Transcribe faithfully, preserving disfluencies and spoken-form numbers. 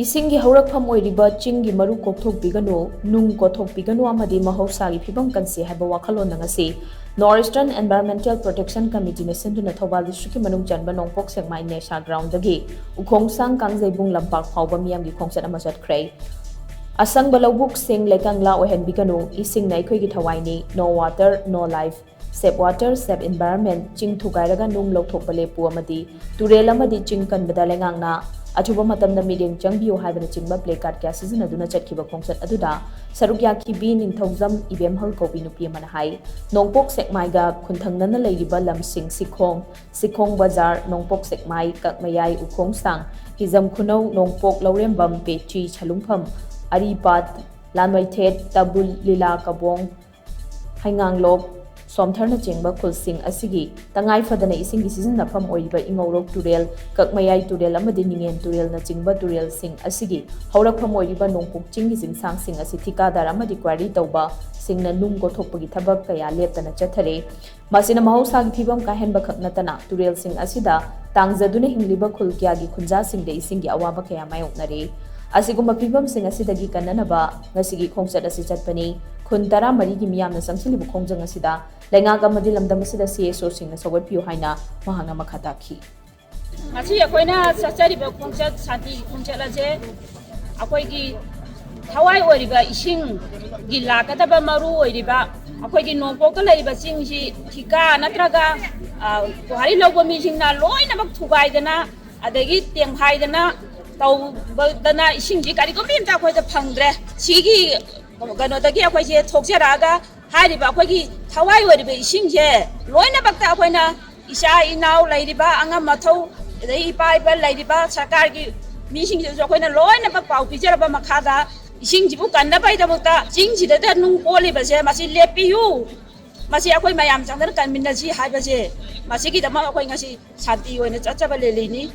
ꯏꯁꯤꯡꯒꯤ ꯍꯧꯔꯛꯐꯝ ꯑꯣꯏꯔꯤꯕ ꯆꯤꯡꯒꯤ ꯃꯔꯨ ꯀꯣꯛꯊꯣꯛꯄꯤꯒꯅꯨ, ꯅꯨꯡ ꯀꯣꯊꯣꯛꯄꯤꯒꯅꯨ ꯑꯃꯗꯤ ꯃꯍꯧꯁꯥꯒꯤ ꯐꯤꯕꯝ ꯀꯟꯁꯤ ꯍꯥꯏꯕ ꯋꯥꯈꯜꯂꯣꯟꯅ ꯉꯁꯤ North Eastern Environmental Protection Committeeꯅ ꯁꯤꯟꯗꯨꯅ ꯊꯧꯕꯥꯜ districtꯀꯤ ꯃꯅꯨꯡ ꯆꯟꯕ ꯅꯣꯡꯄꯣꯛ ꯁꯦꯛꯃꯥꯏ ꯅꯦꯁꯥ groundꯗꯒꯤ ꯎꯈꯣꯡꯁꯥꯡ ꯀꯥꯡꯖꯩꯕꯨꯡ ꯂꯝꯄꯥꯛ ꯐꯥꯎꯕ ꯃꯤꯌꯥꯝꯒꯤ ꯈꯣꯡꯆꯠ ꯑꯃ ꯆꯠꯈ꯭ꯔꯦ꯫ ꯑꯁꯪꯕ ꯂꯧꯕꯨꯛꯁꯤꯡ ꯂꯩꯀꯪꯂꯥ ꯑꯣꯏꯍꯟꯕꯤꯒꯅꯨ, ꯏꯁꯤꯡꯅ ꯑꯩꯈꯣꯏꯒꯤ ꯊꯋꯥꯏꯅꯤ, No water, no life꯫ Save water, save environment, ꯆꯤꯡ ꯊꯨꯒꯥꯏꯔꯒ ꯅꯨꯡ ꯂꯧꯊꯣꯛꯄ ꯂꯦꯞꯄꯨ ꯑꯃꯗꯤ ꯇꯨꯔꯦꯜ ꯑꯃꯗꯤ ꯆꯤꯡ ꯀꯟꯕꯗ ꯂꯩꯉꯥꯛꯅ ꯑꯊꯨꯕ ꯃꯇꯝꯗ ꯃꯤꯠꯌꯦꯡ ꯆꯪꯕꯤꯌꯨ ꯍꯥꯏꯕꯅꯆꯤꯡꯕ placard ꯀꯌꯥ ꯁꯤꯖꯤꯟꯅꯗꯨꯅ ꯆꯠꯈꯤꯕ ꯈꯣꯡꯆꯠ ꯑꯗꯨꯗ ꯁꯔꯨꯛ ꯌꯥꯈꯤꯕꯤ ꯅꯤꯡꯊꯧꯖꯝ ꯏꯕꯦꯝꯍꯜ ꯀꯧꯕꯤ ꯅꯨꯄꯤ ꯑꯃꯅ ꯍꯥꯏ, ꯅꯣꯡꯄꯣꯛ ꯁꯦꯛꯃꯥꯏꯒ ꯈꯨꯟꯊꯪꯅꯅ ꯂꯩꯔꯤꯕ ꯂꯝꯁꯤꯡ ꯁꯤꯈꯣꯡ, ꯁꯤꯈꯣꯡ ꯕꯖꯥꯔ, ꯅꯣꯡꯄꯣꯛ ꯁꯦꯛꯃꯥꯏ, ꯀꯛꯃꯌꯥꯏ, ꯎꯈꯣꯡꯁꯥꯡ, ꯍꯤꯖꯝ ꯈꯨꯅꯧ, ꯅꯣꯡꯄꯣꯛ ꯂꯧꯔꯦꯝꯕꯝ, ꯄꯦꯆꯤ, ꯁꯂꯨꯡꯐꯝ, ꯑꯔꯤꯄꯥꯠ, ꯂꯥꯟꯃꯩꯊꯦꯠ, ꯇꯕꯨꯜ, ꯂꯤꯂꯥ ꯀꯕꯣꯡ, ꯍꯩꯉꯥꯡꯂꯣꯛ, ꯁꯣꯝꯊꯔꯅꯆꯤꯡꯕ ꯈꯨꯜꯁꯤꯡ ꯑꯁꯤꯒꯤ ꯇꯉꯥꯏ ꯐꯗꯅ ꯏꯁꯤꯡꯒꯤ ꯁꯤꯖꯤꯟꯅꯐꯝ ꯑꯣꯏꯔꯤꯕ ꯏꯉꯧꯔꯣꯛ ꯇꯨꯔꯦꯜ, ꯀꯛꯃꯌꯥꯏ ꯇꯨꯔꯦꯜ ꯑꯃꯗꯤ ꯅꯤꯉꯦꯟ ꯇꯨꯔꯦꯜꯅꯆꯤꯡꯕ ꯇꯨꯔꯦꯜꯁꯤꯡ ꯑꯁꯤꯒꯤ ꯍꯧꯔꯛꯐꯝ ꯑꯣꯏꯔꯤꯕ ꯅꯣꯡꯄꯣꯛ ꯆꯤꯡꯒꯤ ꯆꯤꯡꯁꯥꯡꯁꯤꯡ ꯑꯁꯤ ꯊꯤꯀꯥꯗꯥꯔ ꯑꯃꯗꯤ quarry ꯇꯧꯕꯁꯤꯡꯅ ꯅꯨꯡ ꯀꯣꯊꯣꯛꯄꯒꯤ ꯊꯕꯛ ꯀꯌꯥ ꯂꯦꯞꯇꯅ ꯆꯠꯊꯔꯦ꯫ ꯃꯁꯤꯅ ꯃꯍꯧꯁꯥꯒꯤ ꯐꯤꯕꯝ ꯀꯥꯏꯍꯟꯕ ꯈꯛ ꯅꯠꯇꯅ ꯇꯨꯔꯦꯜꯁꯤꯡ ꯑꯁꯤꯗ ꯇꯥꯡꯖꯗꯨꯅ ꯍꯤꯡꯂꯤꯕ ꯈꯨꯜ ꯀꯌꯥꯒꯤ ꯈꯨꯟꯖꯥꯁꯤꯡꯗ ꯏꯁꯤꯡꯒꯤ ꯑꯋꯥꯕ ꯀꯌꯥ ꯃꯥꯌꯣꯛꯅꯔꯦ꯫ ꯑꯁꯤꯒꯨꯝꯕ ꯐꯤꯕꯝꯁꯤꯡ ꯑꯁꯤꯗꯒꯤ ꯀꯟꯅꯅꯕ ꯉꯁꯤꯒꯤ ꯈꯣꯡꯆꯠ ꯑꯁꯤ ꯆꯠꯄꯅꯤ꯫ ꯈꯨꯟ ꯇꯔꯥꯃꯔꯤꯒꯤ ꯃꯤꯌꯥꯝꯅ ꯆꯪꯁꯤꯜꯂꯤꯕ ꯈꯣꯡꯖꯪ ꯑꯁꯤꯗ ꯂꯩꯉꯥꯛ ꯑꯃꯗꯤ ꯂꯝꯗꯝ ꯑꯁꯤꯗ CSOꯁꯤꯡꯅ ꯁꯧꯒꯠꯄꯤꯌꯨ ꯍꯥꯏꯅ ꯃꯍꯥꯛꯅ ꯃꯈꯥ ꯇꯥꯈꯤ꯫ ꯉꯁꯤ ꯑꯩꯈꯣꯏꯅ ꯆꯠꯆꯔꯤꯕ ꯈꯣꯡꯆꯠ, ꯁꯥꯟꯇꯤꯒꯤ ꯈꯣꯡꯆꯠ ꯑꯁꯦ ꯑꯩꯈꯣꯏꯒꯤ ꯊꯋꯥꯏ ꯑꯣꯏꯔꯤꯕ ꯏꯁꯤꯡꯒꯤ ꯂꯥꯛꯀꯗꯕ ꯃꯔꯨ ꯑꯣꯏꯔꯤꯕ ꯑꯩꯈꯣꯏꯒꯤ ꯅꯣꯡꯄꯣꯛꯇ ꯂꯩꯔꯤꯕ ꯆꯤꯡꯁꯤ ꯊꯤꯀꯥ ꯅꯠꯇ꯭ꯔꯒ, ꯑ, quarry ꯂꯧꯕ ꯃꯤꯁꯤꯡꯅ ꯂꯣꯏꯅꯃꯛ ꯊꯨꯒꯥꯏꯗꯅ ꯑꯗꯒꯤ ꯇꯦꯡꯈꯥꯏꯗꯅ ꯇꯧꯕꯗꯅ ꯏꯁꯤꯡꯁꯤ ꯀꯔꯤꯒꯨꯝꯕ ꯑꯝꯇ ꯑꯩꯈꯣꯏꯗ ꯐꯪꯗ꯭ꯔꯦ꯫ ꯁꯤꯒꯤ ꯀꯩꯅꯣꯗꯒꯤ ꯑꯩꯈꯣꯏꯁꯦ ꯊꯣꯛꯆꯔꯛꯑꯒ ꯍꯥꯏꯔꯤꯕ ꯑꯩꯈꯣꯏꯒꯤ ꯊꯋꯥꯏ ꯑꯣꯏꯔꯤꯕ ꯏꯁꯤꯡꯁꯦ ꯂꯣꯏꯅꯃꯛꯇ ꯑꯩꯈꯣꯏꯅ ꯏꯆꯥ ꯏꯅꯥꯎ ꯂꯩꯔꯤꯕ, ꯑꯉꯝ ꯑꯊꯧ, ꯑꯗꯩ ꯏꯄꯥ ꯏꯄꯥ ꯂꯩꯔꯤꯕ ꯁꯔꯀꯥꯔꯒꯤ ꯃꯤꯁꯤꯡꯁꯤꯁꯨ ꯑꯩꯈꯣꯏꯅ ꯂꯣꯏꯅꯃꯛ ꯄꯥꯎ ꯄꯤꯖꯔꯕ ꯃꯈꯥꯗ ꯏꯁꯤꯡꯁꯤꯕꯨ ꯀꯟꯅꯕꯒꯤꯗꯃꯛꯇ ꯆꯤꯡꯁꯤꯗ ꯅꯨꯡ ꯀꯣꯜꯂꯤꯕꯁꯦ ꯃꯁꯤ ꯂꯦꯞꯄꯤꯌꯨ, ꯃꯁꯤ ꯑꯩꯈꯣꯏ ꯃꯌꯥꯝ ꯆꯪꯗꯅ ꯀꯟꯃꯤꯟꯅꯁꯤ ꯍꯥꯏꯕꯁꯦ, ꯃꯁꯤꯒꯤꯗꯃꯛ ꯑꯩꯈꯣꯏ ꯉꯁꯤ ꯁꯥꯟꯇꯤ ꯑꯣꯏꯅ ꯆꯠꯆꯕ ꯔꯦꯂꯤꯅꯤ꯫